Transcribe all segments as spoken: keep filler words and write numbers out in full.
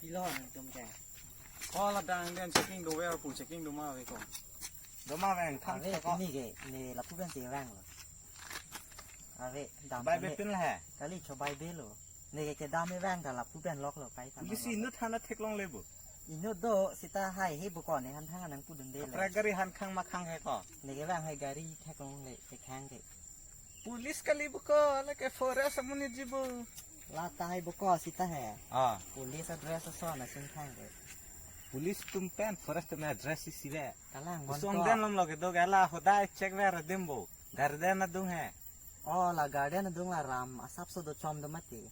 Pilo nangtum ke. Ko la dang den checking do ver pu checking do ma ave ko. Do ma veng tham. Ave ko. Pini ke ne lapu pen si veng lo. Ave dam. Bai be pin la he. Kali cho bai be lo. Ne ke kedam me veng ta lapu pen lok lo kai ta. Police inut hana theklongle bo. Inut do seta hai he bo ko ne han thang nangpudunde le. Pra gari han khang ma khang he ko. Ne ke veng hai gari theklongle ke khang ke. Police kali bo ko, lake forest amonit ji bo. La tahai bo ko seta he. Ah. Police address ason ason thang ke. Police atum pen forest atum address isi le. Kalang bon ko. Usong den lom lo kedo ke la hodai check ver adim bo. Garden adung he. Oh, la garden adung la ram asap so do chom do mati.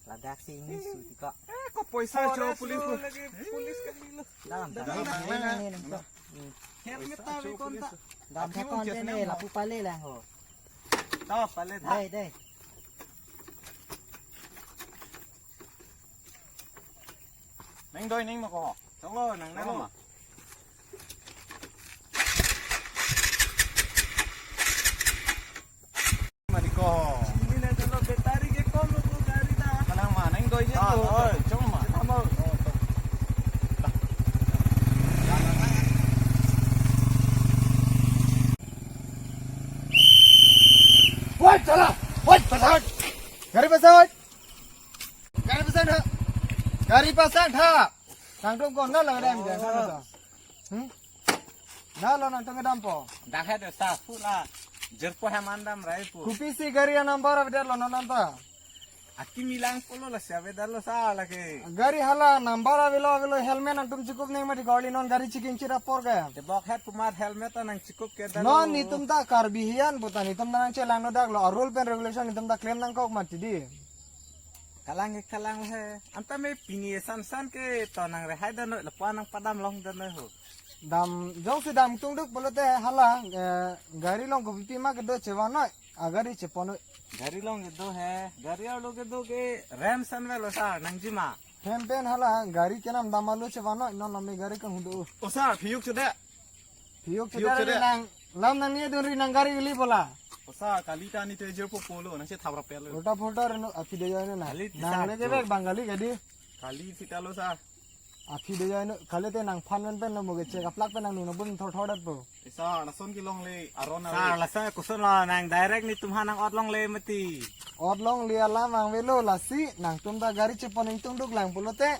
Ladak si ingni su ti ko. Eh, ko poisa cho police ko. Lagi police kali lo. Dam, dam, dam, dam, dam, dam, dam. Hmm. Helmet ta vi kon ta. Dam tha kon de ne lapu pale lang ho. To, pale tha. Dei, dei. Neng doi neng ma ko. Chalo, nang nang ma. Mari ko. Ini na jalo battery ke kom lo ko gari ta. Kalang ma, neng doi je ko. Oi, chong ma. Tamo. Woi, chala! Woi, pasang! Gari pasang, woi! Gari pasang tha! Gari pasang tha! Nangtum kon na lang dam jan sana ta. Hmm? Na lo nangtum kedam po. Dah hai de sa pula. Jerpo hai mandam rai pu. Kopi si gari a number avedet lo non anta. Aki milang polo la siya avedet lo sa lake. Gari hala number avelo avelo helmet nangtum chikup neng mati goli non gari checking chira por gaya. Te bok hai pumar helmet ta nang chikup ke dalo. Non nitum ta Karbi hian puta nitum ta nang chelang no dak lo a rule pen regulation nitum ta claim nangkok mati di. Kalang ke kalang he. Anta me pini san san ke to nang rehai dano lapu-an nang padam long dano ho. Dam jongsi dam tungduk pulote hala, eh, gari along kopi pi ma kedo chevan noi. A gari chepon noi. Gari along kedo he. Gari arlo kedo ke rem san velo sa nangji ma. Rem pen hala gari kenam dam alo chevan noi non nami gari kanghudo. O sir, phiyuk chode. Phiyuk chode. Phiyuk chode. Nang lam nangni dun ri nang gari ili bola. O sir, kali ta ni te jerpo polo nang che thabra pelo. Ulta phulta reno aphi de jai na. Kali ti nang sir lege jo. Bek Bangali gadi. Kali sita lo sir. Aphi de jai no, kali te nang phan pen pen no moge che kaplak pen nang nung nabun thor thor dat po. Isa, lason kelongle, aron. Sir, ave. Lasa koson lo nang direct nitum ha nang ot longle mati. Ot longle alam ang velo lasi, nangtum ta gari chepon ingtung duk lang pulote.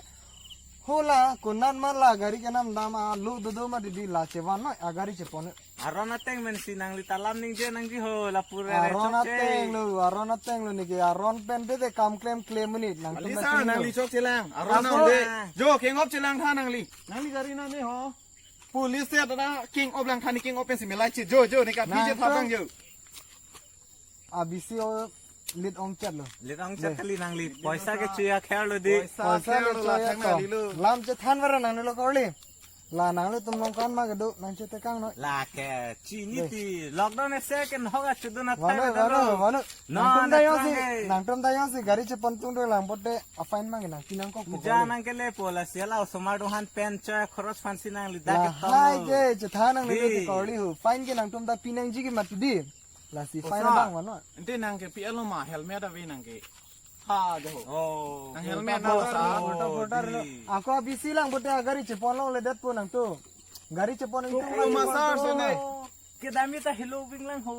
Hola, kunan ma la gari kenam dam alo dodo ma didi la chevan noi, a gari chepon noi. Aron ateng men si nangli ta lam ningje nangji ho, lapu rere chokche. Aron ateng lo, aron ateng lo niki, aron pen bebe kam klem klem menit, nangtum ta sir, chini nangli lo. Chokche lang, aron. Aso. Nang de. Jo, keng op chelang tha nangli. Nangli gari na ne ho. Police te tada king op lang thani king op pensi melai che. Jo, jo, ne ka phi je nang thap lang jo. A B C o lit ongchet lo. Lit ongchet. Dei. Kali nangli. Poisa ke chuya kher lo di. Poisa kher lo la thang nangli lo. Lam chethan vara nangli lo korli. La nanglitum nongkan ma kedo nang chetekang noi. La ke chini. Dei. Ti lockdown ese ke nhoga chudun athai. Vano, vano, vano. No, nangtum ta yong si, nangtum ta yong si gari chepon tung do lang bote a fine mang nang pinang kok. Puja nang kele pola siala osomar dohan pen choy khoros fansi nangli dak. La ke hai tong ke chethan nangli lo. Di. Ti korli ho. Fine ke nangtum ta pinangji ke mati di. Lasi fine. Osa. Bang mano. Ente nang ke P L ma helmet ave nang ke. Ha jo. Oh. Nang helmet na sa. Ulta phulta relo. Di. Ako a B C lang bote a gari chepon longledet po nangtum. Gari chepon ingtung. Kok lo ma sir, sene. Kedam ta hello ving lang ho.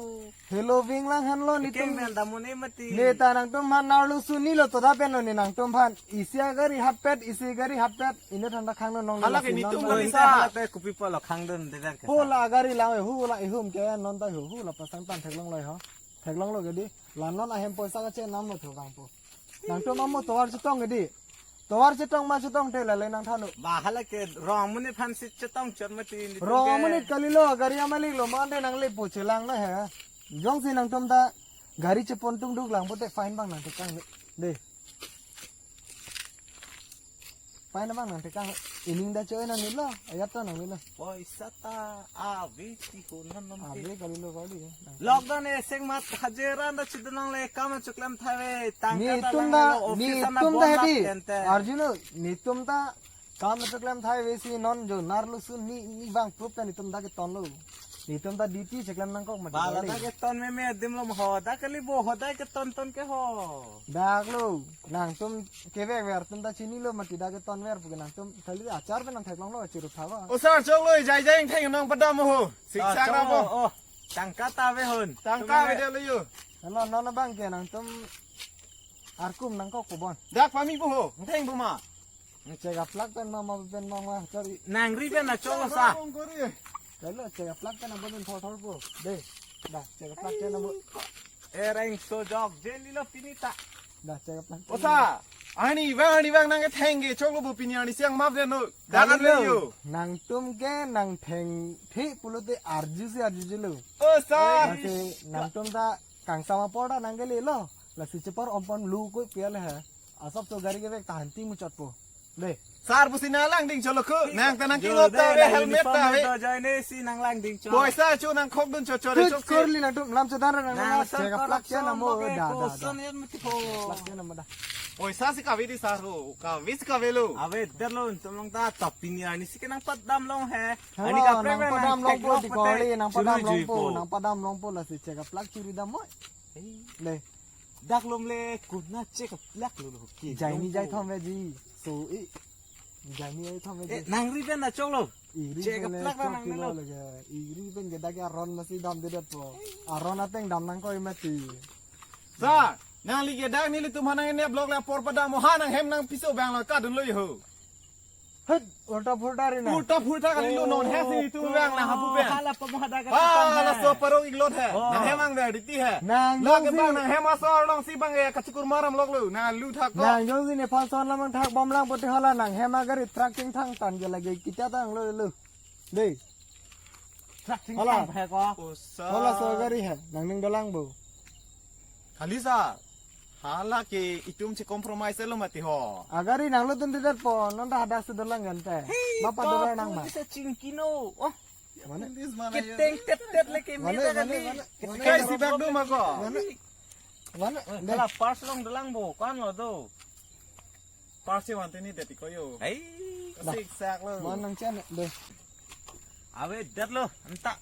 Hello ving lang henlo nitum. Keng mel damon e mati. Ne ta nangtum han narlu suni lo to da pen lo ne nangtum han. Isi a gari hatpet, isi gari hatpet. Ine thanda khang no nong. Hala ke nitum nong kali sa. Hala te kopi polo khang dun de jar ke. Pola gari lang hu la ihum ke non ta hu hu la pasang tan theklong lo ho. Theklong lo ke di. La non ahem poisa kache nam lo tho bang po. Nangtum amo tovar chetong ke di. Tovar chetong ma chetong te lale nang thanu. Ba hala ke rong monit aphan si chetong chot mati nitum ke. Rong monit kali lo, gari amalik lo, mande nang lepo chelang na he. Jongsi nangtum ta gari chepon tung duk lang bote fine bang nang tekang de. De. Fine bang nang tekang. Ining da choi nang lo, ayat to nang lo. Poisa ta ave ti ho non non te. Ave kali lo kali. Lockdown e seng mat hajeran da chidunong le kam chuklem thave tang. Nitum ta, nitum ta hedi. Arjuno, nitum ta kam chuklem thave si non jo narlu sun ni ni bang proof ta nitum ta keton lo. Netum ta duty cheklem nangkok mati. Bala kali. Dak keton meme adim lo ho. Dak kali bo ho dak keton ton ke ho. Dak lo. Nangtum kevek ver tum ta chinilo mati dak keton ver puke nangtum kali achar pen nangtheklonglo chiru thava. O sir, choklo, jai jai theng nang padam ho. Sik Ah, sak choklo, ramo. Oh. Tangka ta ave hon. Tangka ave de lo yo. Hello, non abang ke nangtum arkum nangkok ko bon. Dak pami bo ho. Theng bo ma. Check up lak pen ma ma pen ma ma chori. Nangri pen na choklo sa. Rong kori. Hello, check up lak pen na bon thor thor bo. De. Da, check up lak pen na bo. Ereng sojok jeli lo pini ta. Da, check up lak pen. O sir, ani bang ani bang nang theng ke choklo bo pini ani siang map de no. Dak Kali lo. Yo. Nangtum ke nangthengthe pulote arju si arju jelo. O sir. Lasi nangtum ta kangsam apor ta nang kelelo. Lasi chepar ompon lu ko pial he. Asap to gari kevek ta hanti muchot po. De. Sir pusi nang langding cholo ko. Nang ta nang Yo, kilo de, ta ave nang helmet uniform ta ave. To join si nang langding cholo. Poisa chu nangkhok dun cho chore Tut chok si. Korli nangtum lam chedan nang Nang nang sir check up lak pen na mo ko da ko da da. Son yat mati ko. Lak pen na mo da. Poisa si kave di sir ho. Kave si kavelo. Ave der lo tum long ta top pini ani si ke nang padam long he. Hello, Ani ka nang preven padam nang long po tek di lok korli, pate. Nang padam Churu long jui po, po. Nang padam long po lasi check up lak churi dam mo. Hey. Le. Dak lom le kuna check up lak lo lo ke. Jaini Long jai po. Thom veji. So i. Jaini jai thom veji. Eh, nangri pen na choklo. Iri Check pen up le lak chok nang kilo nelo. Lage. Iri pen ke dak aron masi dam de det po. Aron ateng dam nangkok mati. Sir, nangli ke dak nelitum hanang ne block le apor padam mo hanang hem nang piso bang lo kadun lo yo. Hut, ulta phulta ri na. Ulta phulta kali lo non he si tu bang na hapu bang. Hala pamada ka Ah, la so parong iglot he. Oh. Nang hem ang ver diti he. Nang La jong ke si bang nang hem asor long si bang ya kachikur maram lok lo. Na lu thak ko. Nang jong si ne phal son lamang thak bom lang poti hala nang hem agari truck chingthang tan ke lagi kita tang lo lo. Dei. Truck chingthang Hala. He ko. Osa. Hala so agari he. Nang ning dolang bo. Kali sir. Hala ke itum che compromise lo mati ho. Agari nang lo tun tidak po, non ta hadak sudah langgan te. Hey, Bapak to dolar nang ma. Bisa chingkino. Oh, Mana? This mana ya? Kiteng tet tet lagi Mana, meda mana, kali. Mana, Kiteng Kai si bak do ma ko. Mana? Mana? Eh, Deh. Kala pars long dolang bo, kan lo do. Pars si wanti ni deti ko yo. Hey. Dah. Sik sak lo. Mana nang chen deh. Ave det lo, anta.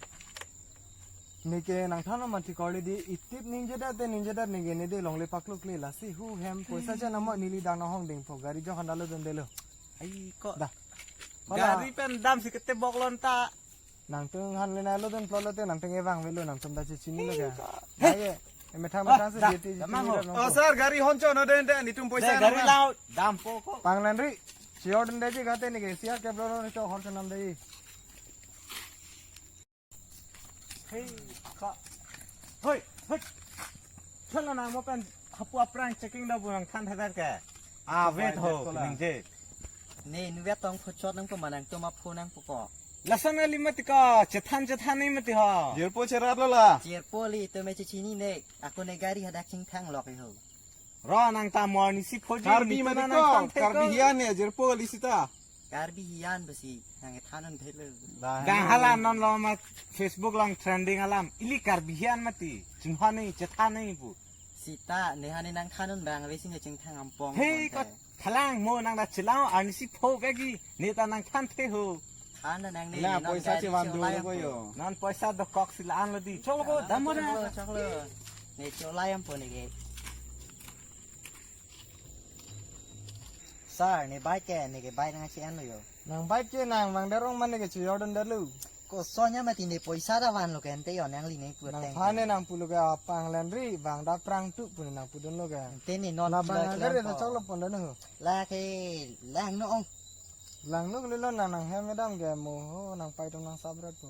Neke nang thano manthi korli di itip ningje dat te ningje dat neke ne de longle pakluk le lasi hu hem poisa chen amo neli dang nang hong ding po gari jo handa lo don de lo. Ai ko. Dah. Hala. Gari pen dam si kete bok lon ta. Nangtum han le na lo don plo lo te nangtum evang velo nangtum da chini lo ga. Ai. Emethang methang se da, di ti da mang ho. Oh, sir, gari hon cho no den den itum poisa. De gari na lao dam po ko. Panglan ri. Sior den de ji gate ni ke siar ke blo ro ni to hor ke nam de. Hei, ka. Hoi, hoi. Chala na mo pen hapu aphrang checking da buang than than ke. Ah, wait ho, ningje. Ne, nu wet tong phochot nang ko manang to ma pho nang po ko. Lason ali mati ka, chethan chethan ni mati ha. Jirpo cherat lo la. Jirpo li to me chini ne, ako ne gari hadak chingthang lok ho. Ro nang ta morning si phoji Karbi ni mati tuna ko, nang tang Karbi thek ko. Hian ne jirpo li sita. Karbi hian besi nang thanon thelo. Lah, Gang hala non lo ma Facebook long trending alam. Ili Karbi hian mati. Chinghon ni chethan ni pu. Sita ne hani nang thanon bang besi ne chingthang ampong. Hei ko thalang mo nang da chilang ani si pho bagi. Ne ta nang than the ho. Than nang ne. La non poisa gari che wan do cholai lo ampo. Yo. Non poisa do kok sila an lo di. Chok lo dam mo na. Chok lo. Ne cholai ampo ne ke. Sir, ne bike ke, ne ke bike nang si an lo yo. Nang bike ke nang mang darong man ne ke chuyor don dalu. Ko sonya mati ne poisa da van lo ke ente yo nang li ne pu Nang teng. Phane nang pulu ke apang len ri bang da prang tu pun nang pudun lo ke. Ente ne non La bang kilo agar kilo ya po. Chok lo pon dan ho. La ke lang no ong. Lang nuk lilo nang nang hem medam ke mo ho nang pai tong nang sabrat po.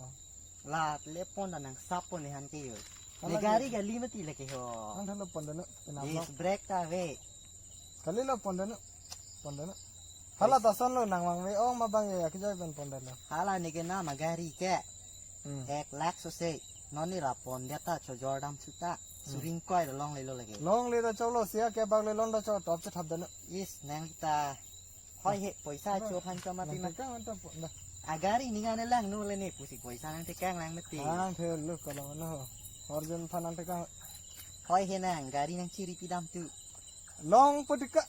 La le pon da nang sap pon ne han ke yo. Hala Ne gari ke. Gali mati le ke ho. Nang thalo pon dano pena Disc brake ta ave. Kali lo pon dano. Pon dano. Hala ta son lo nang wang ve ong ma bang ya kijai pen pon dano. Hala ne ke nama gari ke. Hmm. Ek lakh so se. Non ni ra pon dia ta chojor dam chuta. Suring koi lo long le lo lagi. Long le da chok lo sia ke bak le long da chok top che thap dano. Is nang ta. Hoi he, poisa cho phan cho mati ma. Nang tekang anto po, dah. Agari ninga ne lang nu le ne pusi poisa nang tekang lang mati. Nang the lu kalau no. Orjun phan nang tekang. Hoi he nang, gari nang chiri pidam tu. Long po dika.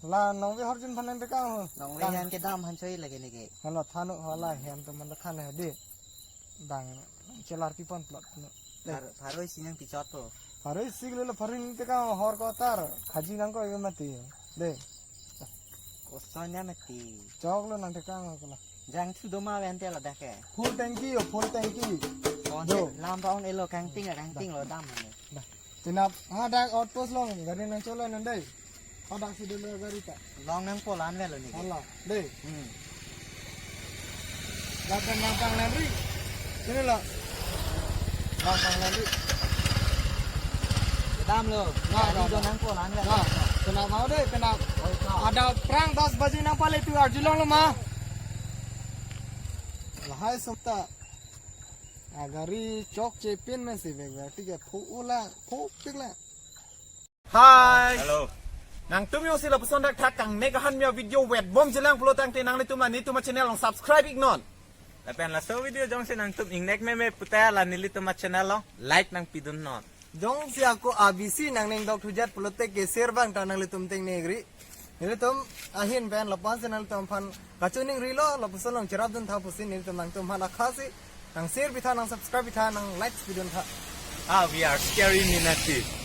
La nong ve orjun phan nang tekang. Nong ve Kang. Nang ke dam han choi lagi ne ke. Halo thanu hala hem to man khan he de. Dang. Chelar pi pon plot. Dei. Phar-, pharo isi nangpichot po. Pharo isi lelo pharo nangtekang ahor ko tar. Khaji nangkok ke mati. Dei. Koson ya mati. Choklo nangtekang ko la. Jangthu do ma ave ante ladak ke. Full tanky yo, full tanky. Kon Jo. Lam pa on elo kangting la kangting lo dam ne. Dah. Penap hadak outpost along gari nangcholo non dei. Hadak si dolo gari ta. Long nangpo la-an avelo ne. Hala, dei. Hmm. Lapen nangpanglemri. Sini lo. Nangpanglemri. Kedam lo. Nah, gari nah, do nah. Nangpo la-an avelo. Nah, nah. Penap mau dei, penap. Oi, ka. Ada perang das baji nangpale tu arjulong lo ma. Lahai sumta. Ah, gari chokche pin men si vek vek. Thik hai, phu ula, phu pik la. Hi. Hello. Nangtum jongsi lapuson thakthak kangnek ahan mia video vetbomjilang pulo tangte nanglitum la nelitum achannel along subscribe iknon. Lapen laso video jongsi nangtum ingnek meme puta la nelitum achannel along like nangpidunnon. Jongsi ako abisi nangning dok thujat pulote ke share bang ta nanglitum tengnegri. Nelitum ahin pen lapuson si nangtum aphan kachiningrilo, lapuson along cherapdun tha pusi nelitum nangtum aphan akhasi nang share pitha, nang subscribe pitha, nang like pidun tha. Ah, we are Scary Minati.